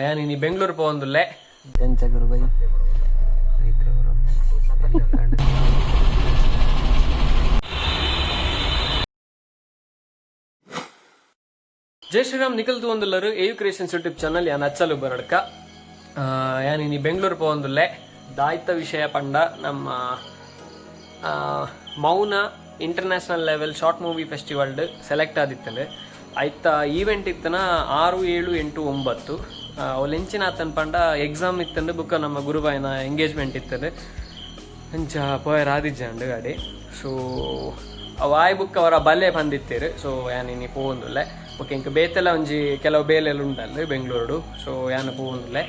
ಯಾನ್ ಇನಿ ಬೆಂಗಳೂರು ಪೋವೊಂದುಲ್ಲೆ. ಎಂಚ ಗುರುಬೈ? ಜೈ ಶ್ರೀರಾಮ್. ನಿಖಲ್ ತೂವೊಂದುಲ್ಲರು ಎಯು ಕ್ರಿಯೇಷನ್ಸ್ ಯೂಟ್ಯೂಬ್ ಚಾನಲ್. ಯಾನ್ ಅಚ್ಚಲು ಬರಡ್ಕ. ಯಾನ್ ಇನಿ ಬೆಂಗಳೂರು ಪೋವೊಂದುಲ್ಲೆ. ದಾಯ್ತ ವಿಷಯ ಪಂಡ ನಮ್ಮ Mouna international level short movie ಫೆಸ್ಟಿವಲ್ಡ್ ಸೆಲೆಕ್ಟ್ ಆದಿತ್ತಂಡು. ಐತ ಈವೆಂಟ್ ಇತ್ತನ 6, 7, 8, 9. ಅವು ಎಂಚಿನ ಆತನ್ ಪಂಡ ಎಕ್ಸಾಮ್ ಇತ್ತಂಡು, ಬುಕ್ಕ ನಮ್ಮ ಗುರುಬಾಯಿನ ಎಂಗೇಜ್ಮೆಂಟ್ ಇತ್ತಂಡು. ಅಂಚ ಪೋಯರ್ ಆದಿಜ್ಜಂಡು ಗಾಡಿ. ಸೊ ಅವು ಆಯ್ ಬುಕ್ ಅವರ ಬಲ್ಲೆ ಬಂದಿತ್ತೇರು. ಸೊ ಯಾನ್ ಇನಿ ಪೋವೊಂದುಲ್ಲೆ. ಓಕೆ, ಇಂಕ ಬೇತೆಲ್ಲ ಒಂಜಿ ಕೆಲವು ಬೇಲೆಲ್ಲ ಉಂಡಲ್ಲ ಬೆಂಗಳೂರು. ಸೊ ಯಾನ್ ಪೋವೊಂದುಲ್ಲೆ.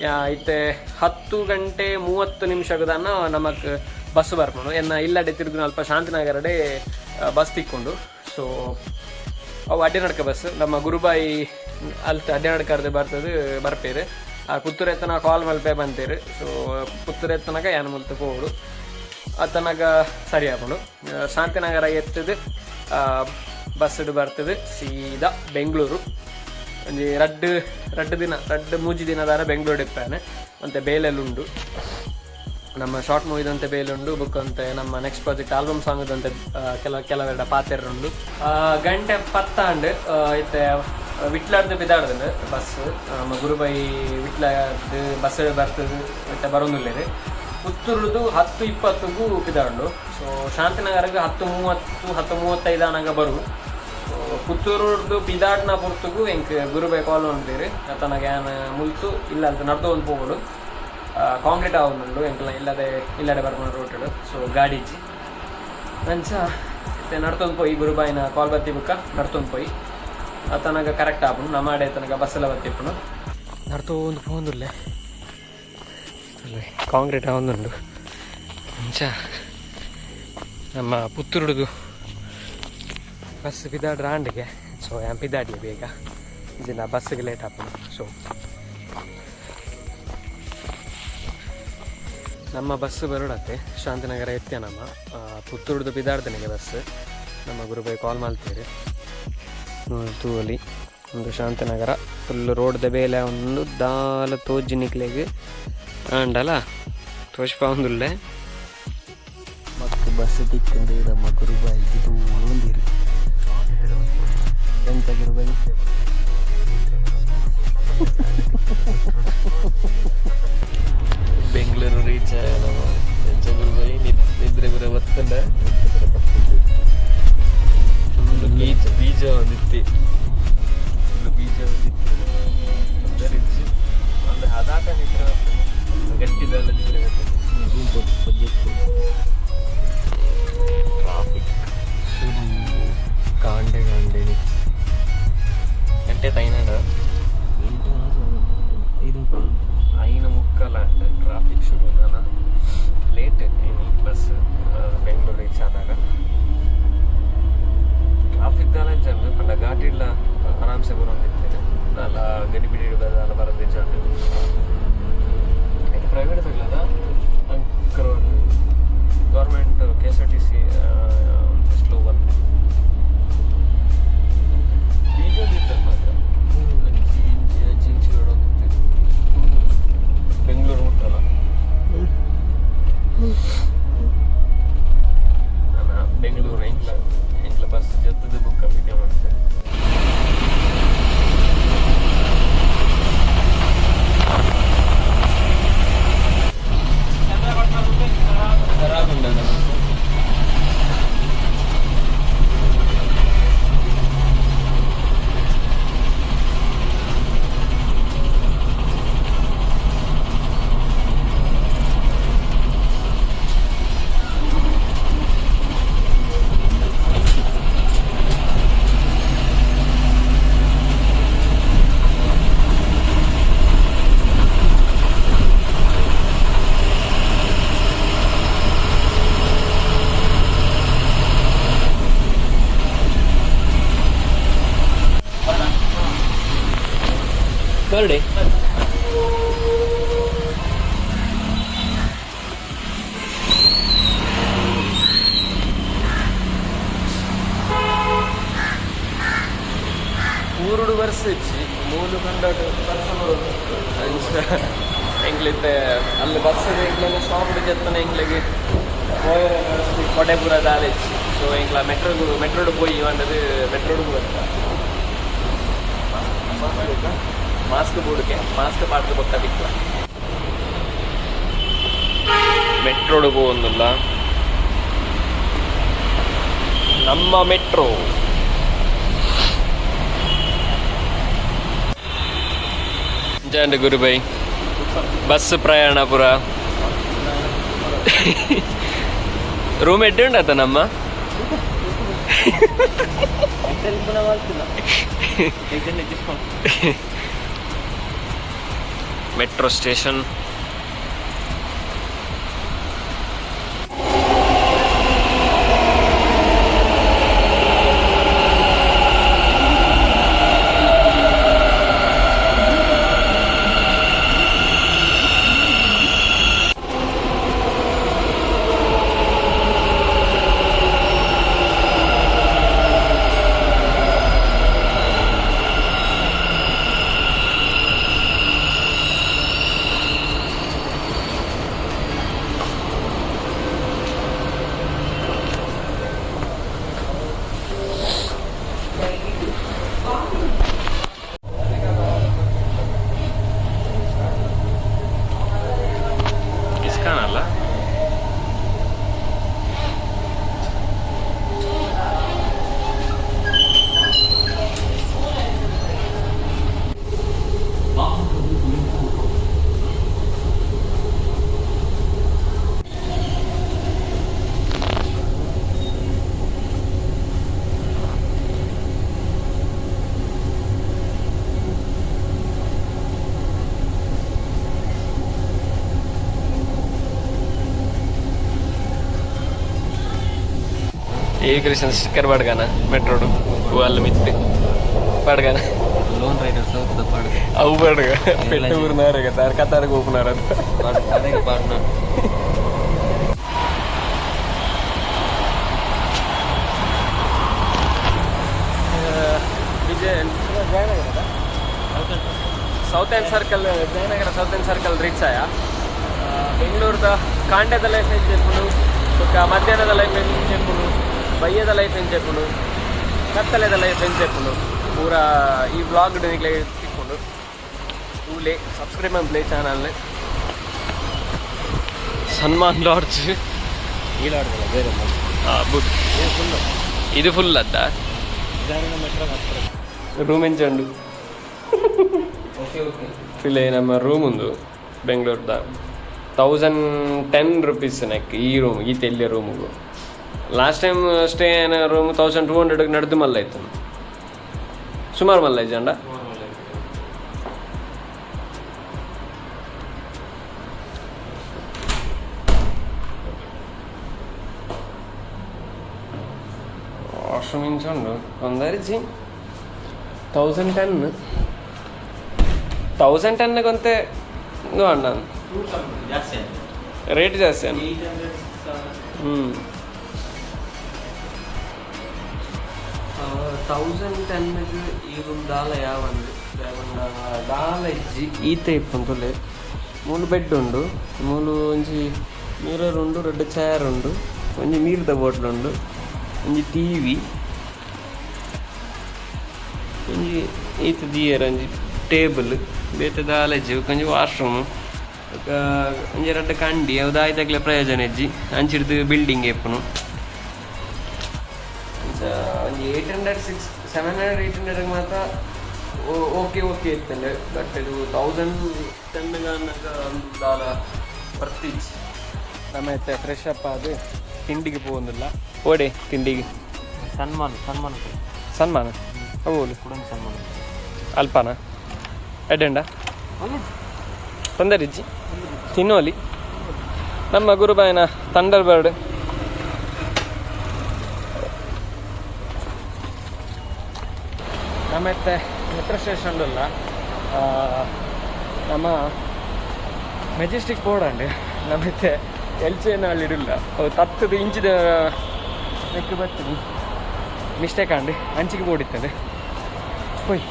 ಯಾ ಇತ್ತೆ 10 ಗಂಟೆ 30 ನಿಮಿಷದಾನ ನಮಕ್ ಬಸ್ ಬರ್ಪುಂಡು. ಎನ್ನ ಇಲ್ಲಡೆ ತಿರುಗುನ ಅಲ್ಪ ಶಾಂತಿನಗರಡೆ ಬಸ್ ತಿಕ್ಕೊಂಡು. ಸೊ ಅವು ಅಡ್ಡಿನಡ್ಕ ಬಸ್. ನಮ್ಮ ಗುರುಬಾಯಿ ಅಲ್ತ ಅಡ್ಡಿನಡ್ಕರ್ದೆ ಬರ್ತದೆ ಬರ್ಪೇರು. ಆ ಪುತ್ತೂರು ಎತ್ತನ ಕಾಲ್ ಮಲ್ಪೆ ಬಂತೇರು. ಸೊ ಪುತ್ತೂರು ಎತ್ತನಗ ಯಾನ್ ಮುಲ್ತ ಪೋವೊಡು, ಅತನಗ ಸರಿ ಆಪುಂಡು. ಶಾಂತಿನಗರ ಎತ್ತದು ಬಸ್ ಬರ್ತದೆ ಸೀದಾ ಬೆಂಗಳೂರು. ಒಂಜಿ ರಡ್ಡ್ ರಡ್ಡ್ ದಿನ, ರಡ್ಡ್ ಮೂಜಿ ದಿನದಾರ ಬೆಂಗಳೂರು ಇಪ್ಪಾನೆ. ಅಂತೆ ಬೇಲೆಲ್ಲ ಉಂಡು. ನಮ್ಮ ಶಾರ್ಟ್ ಮೂವಿದಂತೆ ಬೇಲೆ ಉಂಡು. ಬುಕ್ ಅಂತೆ ನಮ್ಮ ನೆಕ್ಸ್ಟ್ ಪ್ರಾಜೆಕ್ಟ್ ಆಲ್ಬಮ್ ಸಾಂಗ್ದಂತೆ ಕೆಲವೆರಡ ಪಾತೆರುಂಡು. ಗಂಟೆ ಪತ್ತಾಂಡ್. ಇತ್ತೆ ವಿಟ್ಲಾಡ್ದು ಬಿದಾಡ್ದಂಡು ಬಸ್. ನಮ್ಮ ಗುರುಬೈ ವಿಟ್ಲಾಡ್ದು ಬಸ್ ಬರ್ತದೆ. ಇತ್ತೆ ಬರೋದಿಲ್ಲೇರು. ಪುತ್ತೂರುದು 10:20ಗೂ ಪಿದಾಡುಂಡು. ಸೊ ಶಾಂತಿನಗರಕ್ಕೆ 10:30, 10:35 ಆನಗ ಬರು. ಸೊ ಪುತ್ತೂರುರ್ದು ಪಿದಾಡ್ನ ಪೊರ್ತುಗು ಎಂಕ್ ಗುರುಬೈ ಕಾಲ್ ಮಾಡ್ತೀರಿ. ತನಗ ಯಾನ್ ಮುಲ್ತು ಇಲ್ಲ ಅಂತ ನಡ್ದು ಒಂದು ಪೋವೊಡು. ಕಾಂಕ್ರೀಟ್ ಆವೊಂದುಂಡು ಎಂಕ್ಲ ಇಲ್ಲದೆ ಇಲ್ಲಡೆ ಬರ್ಪುನ ರೂಟುಡು. ಸೊ ಗಾಡಿ ಇಜ್ಜಿ. ಅಂಚ ಇತ್ತೆ ನಡ್ತೊಂದು ಪೋಯಿ. ಗುರುಬಾಯಿನ ಕಾಲ್ ಬತ್ತಿ ಬುಕ್ಕ ನಡ್ತೊಂದು ಪೋಯಿ. ತನಗ ಕರೆಕ್ಟ್ ಆಪುಂಡು. ನಮ್ಮ ಆಡೆ ತನಕ ಬಸ್ ಎಲ್ಲ ಬತ್ತಿಪ್ಪುಂಡು. ನಡ್ತೊಂದು ಪೋಂದುಲ್ಲೆ. ಕಾಂಕ್ರೀಟ್ ಆವೊಂದುಂಡು. ಅಂಚ ನಮ್ಮ ಪುತ್ತೂರುಡುದು ಬಸ್ ಪಿದಾಡ್ರ ಆಂಡಿಗೆ. ಸೊ ಯಾನ್ ಪಿದಾಡಿಯೆ ಬೇಗ ಇಜಿನ ಬಸ್ಸಿಗೆ ಲೇಟ್ ಆಪುಂಡು. ಸೊ ನಮ್ಮ ಬಸ್ ಬರೋಡತ್ತೆ. ಶಾಂತಿನಗರ ಎತ್ಯ ನಮ್ಮ ಪುತ್ತೂರುದು ಪಿದಾಡ್ದನಿಗೆ ಬಸ್. ನಮ್ಮ ಗುರುಬೈ ಕಾಲ್ ಮಾಡ್ತೀರಿ. ತೂವಲಿ ಒಂದು ಶಾಂತಿನಗರ ಫುಲ್ ರೋಡ್ದ ಬೇಲೆ ಒಂದು ದಾಲ ತೋಜಿ ನಿಕ್ಲೆಗ್ ಆಂಡಲ ತೋಜ್ಪಾವೊಂದುಲ್ಲೆ. ಮತ್ತು ಬಸ್ ತಿಕ್ಕಂದು ನಮ್ಮ ಗುರುಬಾಯಿ ತೂಂದಿರು. ಎಂಚ ಗುರುಬಾಯಿ? ಬೆಂಗಳೂರು ರೀಚ್ ನಮ್ಮ. ಎಂಚ ಗುರುಬಾಯಿ? ನಿದ್ರೆ ಬರ ಬತ್ತಂಡ. ಫುಲ್ ಬೀಚ್ ಬೀಜ ಒಂದಿತ್ತಿ, ಫುಲ್ ಬೀಜ ಒಂದಿತ್ತು. ತೊಂದರೆ ಇಜ್ಜಿ. ಒಂದು ಹದಾಟ ನಿದ್ರೆ ಬರ್ತದೆ, ಗಟ್ಟಿದೆಲ್ಲ ನಿದ್ರೆ ಬರ್ತದೆ. ಟ್ರಾಫಿಕ್ ಶುರು ಕಾಂಡೆ ಕಾಂಡೆ ಗಂಟೆ ತೈನಾಡ. 8, 5. 5:45 ಅಂಡ್ ಟ್ರಾಫಿಕ್ ಶುರು. ನಾನು ಲೇಟ್ ಇನಿ ಬಸ್ ಬೆಂಗಳೂರು ರೀಚ್ ಆದಾಗ. ಟ್ರಾಫಿಕ್ ದಾಲ ಜನ ಪಂಡ ಘಾಟಿಡ್ಲ ಆರಾಮ್ಸೆ ಬರೋಂದಿತ್ತೇನೆ. ದಾಲ ಗಡಿ ಬಿಡಿ ದಾಲ ಬರೋದು ಜನ. ಪ್ರೈವೇಟ್ ತಗ್ಲದ ಅಂಕರ್ ಗೌರ್ಮೆಂಟ್ ಕೆಎಸ್ಆರ್ಟಿಸಿ ಸ್ಲೋ ಬರ್ತದೆ. ಬೀಜ ಇತ್ತಲ್ಲ ಮಾತ್ರ ಅಂಚಿ ಇಂಚಿ ಅಂಚಿ ಇಂಚಿ ರೋಡ್. ಬೆಂಗಳೂರು ಮುಟ್ಟಲ್ಲ. ನಾನು ಬೆಂಗಳೂರು ಎಂಕ್ಲ ಎಂಕ್ಲ ಬಸ್ ಜತ್ತದ ಬುಕ್ ವಿಡಿಯೋ ಮಾಡ್ತೇನೆ. ಖರಾಬ್ ಉಂಡದ. ಬರ್ಡೆ. ಊರುಡು ಬರ್ಸ ಇಜ್ಜಿ ಮೂಲು ಕಂಡಾಟ ಬರ್ಸ ಅಂಚ ಎಂಕ್ಲಿತ್ತೆ ಅಲ್ಲಿ ಬಸ್ ಎಂಕ್ಲೆನ ಸ್ಟಾಪ್ ಜತ್ತನ ಎಂಕ್ಲೆಗ್ ಪೋಯೆರೆ ಕೊಡೆ ಪೂರ ದಾಲ ಇಜ್ಜಿ. ಸೊ ಎಂಕ್ಲ ಮೆಟ್ರೋಗು ಮೆಟ್ರೋಡು ಪೋಯಿ ಪಂಡದು ಮೆಟ್ರೋಡು ಬರ್ತ ಮಾಸ್ಕ್ ಬೂಡುಕೆ ಮಾಸ್ಕ್ ಪಾಡ್ದು ಬೊಕ್ಕ ದಿಕ್ಲ ಮೆಟ್ರೋಡು ಪೋವೊಂದುಲ್ಲ ನಮ್ಮ ಮೆಟ್ರೋ. ಜಾಂಡ್ ಗುರುಬೈ ಬಸ್ ಪ್ರಯಾಣ ಪುರ ರೂಮ್ ಎಡ್ಡೆ ಉಂಡತ ನಮ್ಮ. Metro station. ISKCON ಅಲ್ಲ. ಈ ಕೃಷ್ಣ ಸ್ಟಿಕ್ಕರ್ ಬಾಡ್ಗಾನ ಮೆಟ್ರೋಡು ಅಲ್ಲಿ ಮಿತ್ತು ಬಾಡ್ಗಾನ. ಲೋನ್ ರೈಡರ್ ಸೌತ್ ಪಾಡ್ಗೆ. ಅವು ಬಾಡ್ಗ ಪೆಟ್ಟು ಊರಿನವರಿಗೆ ತಾರ್ ಕತಾರ್ಗೆ ಹೋಗ್ನಾರ ಅದು. ಅದೇ ಪಾಡ್ನ. ವಿಜಯ South End Circle, Jayanagar South End Circle reach ಆಯ. ಬೆಂಗಳೂರದ ಕಾಂಡದ ಲೈಫ್ ಎಂಚ ಇಪ್ಪುಂಡು, ಬೊಕ್ಕ ಮಧ್ಯಾಹ್ನದ ಲೈಫ್ ಎಂಚ ಇಪ್ಪುಂಡು, ಬಯ್ಯದ ಲೈಫ್ ಎಂಚ ಇಪ್ಪುಂಡು, ಕತ್ತಲೆದ ಲೈಫ್ ಎಂಚ ಇಪ್ಪುಂಡು, ಪೂರ ಈ ವ್ಲಾಗ್ ನಿಕ್ಲೆ ತಿಕ್ಕೊಂಡು ತೂಲೆ. ಸಬ್ಸ್ಕ್ರೈಬ್ ಮನ್ಪುಲೆ ಚಾನಲ್. ಸನ್ಮಾನ್ ಲಾಡ್ಜ್. ಈಲಾಡ್ದಲ್ಲ ಬೇರೆ. ಬುಡ್ ಇದು ಫುಲ್ ಅದ್ದ. ಮೆಟ್ರೋ ಹತ್ರ. ರೂಮ್ ಎಂಚ ಉಂಡು? Okay okay. ಫಿಲೆ ನಮ್ಮ ರೂಮ್ ಉಂದು ಬೆಂಗಳೂರ್ದ 1010 ರುಪೀಸ್ ನೆಕ್ ಈ ರೂಮ್, ಈ ತೆಲ್ಲಿಯ ರೂಮಿಗೂ. ಲಾಸ್ಟ್ ಟೈಮ್ ಸ್ಟೇ ಏನ ರೂಮ್ 1200 ನಡ್ದು ಮಲ್ಲ ಇತ್ತು. ಸುಮಾರು ಮಲ್ಲ ಇಜ್ಜಂಡ. ವಾಶ್ರೂಮ್ ಇಂಚ ಉಂಡು ಒಂದರಿಜಿ. 1010, 1010 ಗೊಂತೆ ಅಣ್ಣ. ಜಾಸ್ತಿ ಆಯ್ತು. ರೇಟ್ ಜಾಸ್ತಿ ಅಣ್ಣ. 800. ಹ್ಞೂ, 1010ಗೆ ಈ ರೂಮ್ ದಾಲ ಯಾವಂದು ದಾಲ ಇಜ್ಜಿ. ಈತ ಇಪ್ಪುಂತುಲೆ ಮೂಲು ಬೆಡ್ ಉಂಡು, ಮೂಲು ಒಂಜಿ ಮಿರರ್ ಉಂಡು, ರಡ್ಡ್ ಚೇರ್ ಉಂಡು, ಒಂಜಿ ನೀರ್ದ ಬಾಟ್ಲ್ ಉಂಡು, ಒಂಜಿ ಟಿವಿ, ಒಂಜಿ ಈತ ದಿಯರ್ ಒಂಜಿ ಟೇಬಲ್, ಬೇತೆ ದಾಲ ಇಜ್ಜಿ. ಬೊಕ್ಕ ಒಂಜಿ ವಾಶ್ರೂಮ್, ಬೊಕ್ಕ ಒಂಜಿ ರಡ್ಡ್ ಕಂಡಿ. ಅವು ದಾಯ್ತಗ್ಲೆ ಪ್ರಯೋಜನ ಇಜ್ಜಿ. ಅಂಚಿಡ್ದು ಬಿಲ್ಡಿಂಗ್ ಇಪ್ಪುನು. ಅಂಚ ಒಂಜಿ 800, 6, 700, 800 ಮಾತ್ರ ಓಕೆ ಓಕೆ ಇತ್ತಂಡೆ. ಬಟ್ ಇದು 1010 ಅನ್ನಗ ಒಂದು ದಾಲ ವರ್ತಿಜ್ಜಿ. ನಮ್ಮ ಫ್ರೆಶ್ ಅಪ್ ಆದ್ ತಿಂಡಿಗೆ ಪೋವೊಂದುಲ್ಲ. ಓಡೆ ತಿಂಡಿಗೆ? ಸನ್ಮಾನ ಸನ್ಮಾನ. ಸನ್ಮಾನ ಅವು. ಕುಡನ್ ಸನ್ಮಾನ. ಅಲ್ಪಾನ ಎಡ್ಡೆಂಡ ತೊಂದರೆ ಇಜ್ಜಿ, ತಿನ್ನೋಲಿ. ನಮ್ಮ ಗುರುಬಾಯನ ಥಂಡರ್ ಬರ್ಡ್. ನಮ್ಮತ್ತೆ ಮೆಟ್ರೋ ಸ್ಟೇಷನ್ ಅಲ್ಲ, ನಮ್ಮ ಮೆಜೆಸ್ಟಿಕ್ ಬೋರ್ಡ್ ನಮ್ಮತ್ತೆ ಎಲ್ಚೇನಹಳ್ಳಿ ಇಡಲ್ಲ. ಅವು ತತ್ತದ ಇಂಚಿದ ನೆಕ್ ಬರ್ತದೆ. ಮಿಸ್ಟೇಕ್ ಆಂಡ್ ಅಂಚಿಗೆ ಬೋರ್ಡ್ ಇತ್ತದೆ. ಹೋಯ್.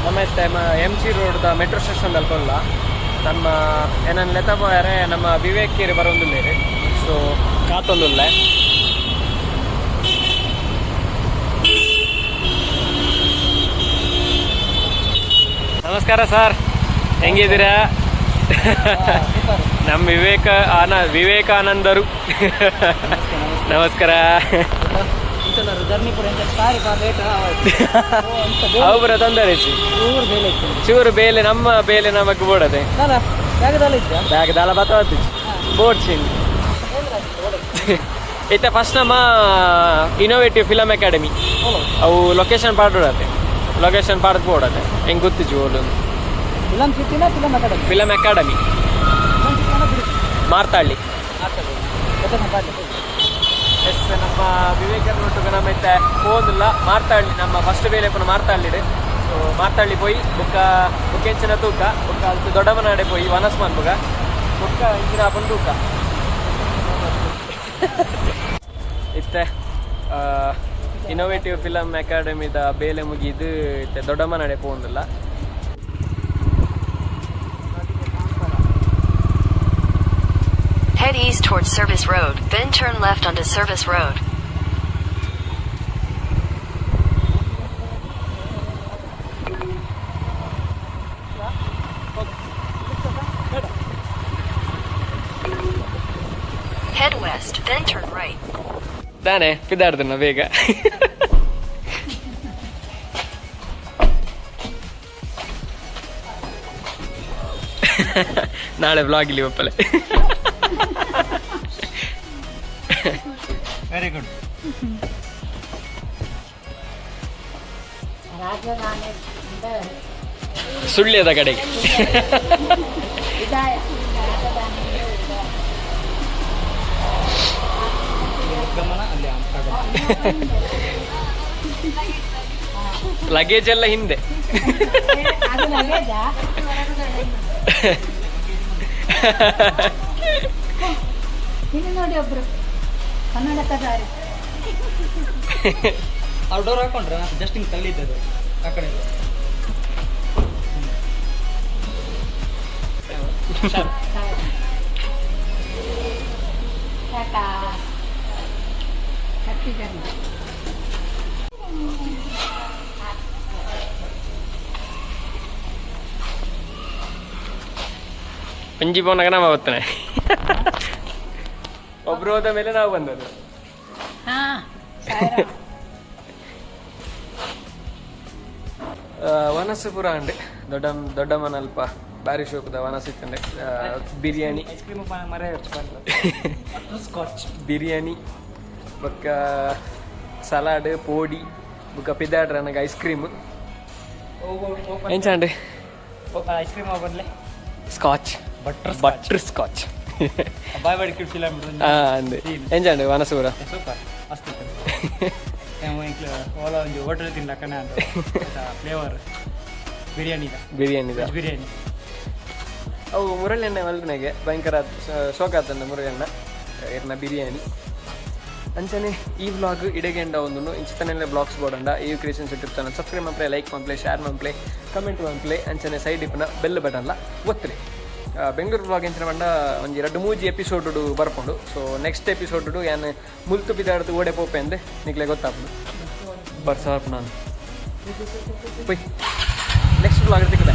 ನಮ್ಮ ಎಮ್ ಸಿ ರೋಡ್ದ ಮೆಟ್ರೋ ಸ್ಟೇಷನ್ ಅಲ್ಪಲ್ಲ ನಮ್ಮ ಏನನ್ ಲೆತ್ತ ಪೋಯರೆ ನಮ್ಮ ವಿವೇಕ್ ಕೇರಿ ಬರೋಂದುಲ್ಲೇರು. ಸೊ ಕಾತೊಂದುಲ್ಲೆ. ನಮಸ್ಕಾರ ಸರ್, ಹೆಂಗಿದ್ದೀರಾ? ನಮ್ಮ ವಿವೇಕಾನಂದರು, ನಮಸ್ಕಾರ. ಜರ್ನಿ ಪೂರ ಸಾರಿ ಲೇಟ್. ಅವರ ತೊಂದರೆ ಬೇಲೆ. ಚೂರು ಬೇಲೆ, ನಮ್ಮ ಬೇಲೆ ನಮಗ್ ಬೋಡದೆ. ಬ್ಯಾಗದಲ್ಲ ಇದ್ದ. ಬ್ಯಾಗ್ ದಾಲ ಬತ್ತ ಬೋರ್ಡ್ ಸಿಂಗ್ ಇತ್ತೆ ಫಸ್ಟ್ ನಮ್ಮ ಇನೋವೇಟಿವ್ ಫಿಲಮ್ ಅಕಾಡೆಮಿ, ಅವು ಲೊಕೇಶನ್ ಪಾಡೋಡತೆ. ಲೊಕೇಶನ್ ಪಾಡ್ದು ಬೋಡತೆ, ಹೆಂಗ್ ಗೊತ್ತಿಜು ಓಲು. ಫಿಲಮ್ ಸಿಟಿನ film academy? Film academy, Marathahalli. S, ನಮ್ಮ ವಿವೇಕನೊಟ್ಟಿಗೆ ನಮ್ಮ ಇತ್ತೆ ಪೋಂದಿಲ್ಲ ಮಾರ್ತಾಳ್ಳಿ. ನಮ್ಮ ಫಸ್ಟ್ ಬೇಲೆ ಪುನಃ ಮಾರ್ತಾಳ್ಳಿಡ್. ಸೊ ಮಾರ್ತಾಳ್ಳಿ ಪೋಯಿ ಬುಕ್ಕ ಬುಕ್ಕ ಎಂಚಿನ ತೂಕ ಬುಕ್ಕ ಅಲ್ತು ದೊಡ್ಡಮನಾಡೆ ಪೋಯಿ ವನಸ್ಮಾನ್ ಬುಗ ಬುಕ್ಕ ಇಂಚಿನ ಆಪನ್ ತೂಕ. ಇತ್ತೆ ಇನೋವೇಟಿವ್ ಫಿಲಮ್ ಅಕಾಡೆಮಿದ ಬೇಲೆ ಮುಗಿದು ಇತ್ತೆ ದೊಡ್ಡಮ್ಮನಡೆ ಪೋಂದಿಲ್ಲ. Head east towards Service Road, then turn left onto Service Road. Head west, then turn right. ದಾನೆ ಪಿದಾಡ್ದನ ಬೇಗ. ನಾಳೆ ಬ್ಲಾಗ್ ಇಲ್ಲಿ ಒಪ್ಪಲೆ. Very good. ಸುಳ್ಯದ ಕಡೆಗೆ. ಗಮನ ಅಲ್ಲಿ. ಲಗೇಜ್ ಎಲ್ಲ ಹಿಂದೆ. ಅದು ಲಗೇಜಾ? ಇಲ್ಲಿ ನೋಡಿ, ಒಬ್ರು ಕನ್ನಡಕದಾರಿ. ಅವ್ರು ಡೋರ್ ಹಾಕೊಂಡ್ರೆ ಜಸ್ಟ್ ಹಿಂಗೆ ತಳ್ಳಿದ್ದೆ ಅದು ಆ ಕಡೆ. Tata, happy journey. ಒಂಜಿ ಪೋನಾಗ ನಮ್ಮ ಬರ್ತನೆ. ಒಬ್ರು ಹೋದ ಮೇಲೆ ನಾವು ಬಂದದ್ದು. ಹಾ, ಸಾಯಿರಾಮ್. ವನಸುಪುರ ಅಂಡೆ ದೊಡ್ಡ ದೊಡ್ಡಮ್ಮನಲ್ಪ ಬಾರಿ ಶೋಕದ ವನಸ್ ಇತ್ತಂಡೆ. ಬಿರಿಯಾನಿ. ಐಸ್ ಕ್ರೀಮ್ ಮರ. ಸ್ಕಾಚ್. ಬಿರಿಯಾನಿ ಬೊಕ್ಕ ಸಲಾಡ್, ಪೋಡಿ ಬೊಕ್ಕ ಪಿದಾಡ್ರ ನನಗೆ ಐಸ್ ಕ್ರೀಮ್. ಎಂಚಾಂಡೆ? ಐಸ್ ಕ್ರೀಮ್ ಬರ್ಲೆ. Scotch. Butter. Butter scotch. Bye bye ಕಿಡ್ಸಿಲ್ಲ. ಅಂದೆ, ಎಂಚಾಂಡೆ ವನಸುಪುರ? ಸೂಪರ್, ಮಸ್ತ್ ಇತ್ತು. ಓಲಾ ಒಂಜಿ ಹೋಟೆಲ್ ತಿನ್ಲಕ್ಕನೆ ಅಂತ ಫ್ಲೇವರ್ ಬಿರಿಯಾನಿದ. ಬಿರಿಯಾನಿದ. ವೆಜ್ ಬಿರಿಯಾನಿ. ಅವು ಮುರಳೆಣ್ಣೆ ಮಲ್ಪನೆಗೆ ಭಯಂಕರ ಶೋಕ ಆತಂಡ ಮುರಳೆಣ್ಣ ಇರ್ನ ಬಿರಿಯಾನಿ. ಅಂಚನೆ ಈ ವ್ಲಾಗ್ ಇಡೆಗೆಂಡ ಒಂದು. ಇಂಚಿತನೆಲ್ಲ ಬ್ಲಾಗ್ಸ್ ಬೋಡಂಡ ಈ ಕ್ರಿಯೇಷನ್ಸ್ ಯೂಟ್ಯೂಬ್ ಚಾನಲ್ ಸಬ್ಸ್ಕ್ರೈಬ್ ಮನ್ಪ್ಲೆ, ಲೈಕ್ ಮನ್ಪ್ಲೆ, ಶೇರ್ ಮನ್ಪ್ಲೆ, ಕಮೆಂಟ್ ಮನ್ಪ್ಲೆ. ಅಂಚನೆ ಸೈಡ್ ಇಪ್ಪನ ಬೆಲ್ ಬಟನ್ಲ ಒತ್ತಲೆ. ಬೆಂಗಳೂರು ವ್ಲಾಗ್ ಎಂಚಿನ ಪಂಡ ಒಂಜಿ ರಡ್ಡು ಮೂಜಿ ಎಪಿಸೋಡ್ ಬರ್ಪುಂಡು. ಸೊ ನೆಕ್ಸ್ಟ್ ಎಪಿಸೋಡ್ ಯಾನ್ ಮುಲ್ತು ಪಿದಾಡ್ದು ಓಡೆ ಪೋಪೆ ಅಂದೆ ನಿಕ್ಲೆ ಗೊತ್ತಾಪುಂಡು. ಬರ್ಸ ನಾನು. Next vlog ತಿಕ್ಕದೆ.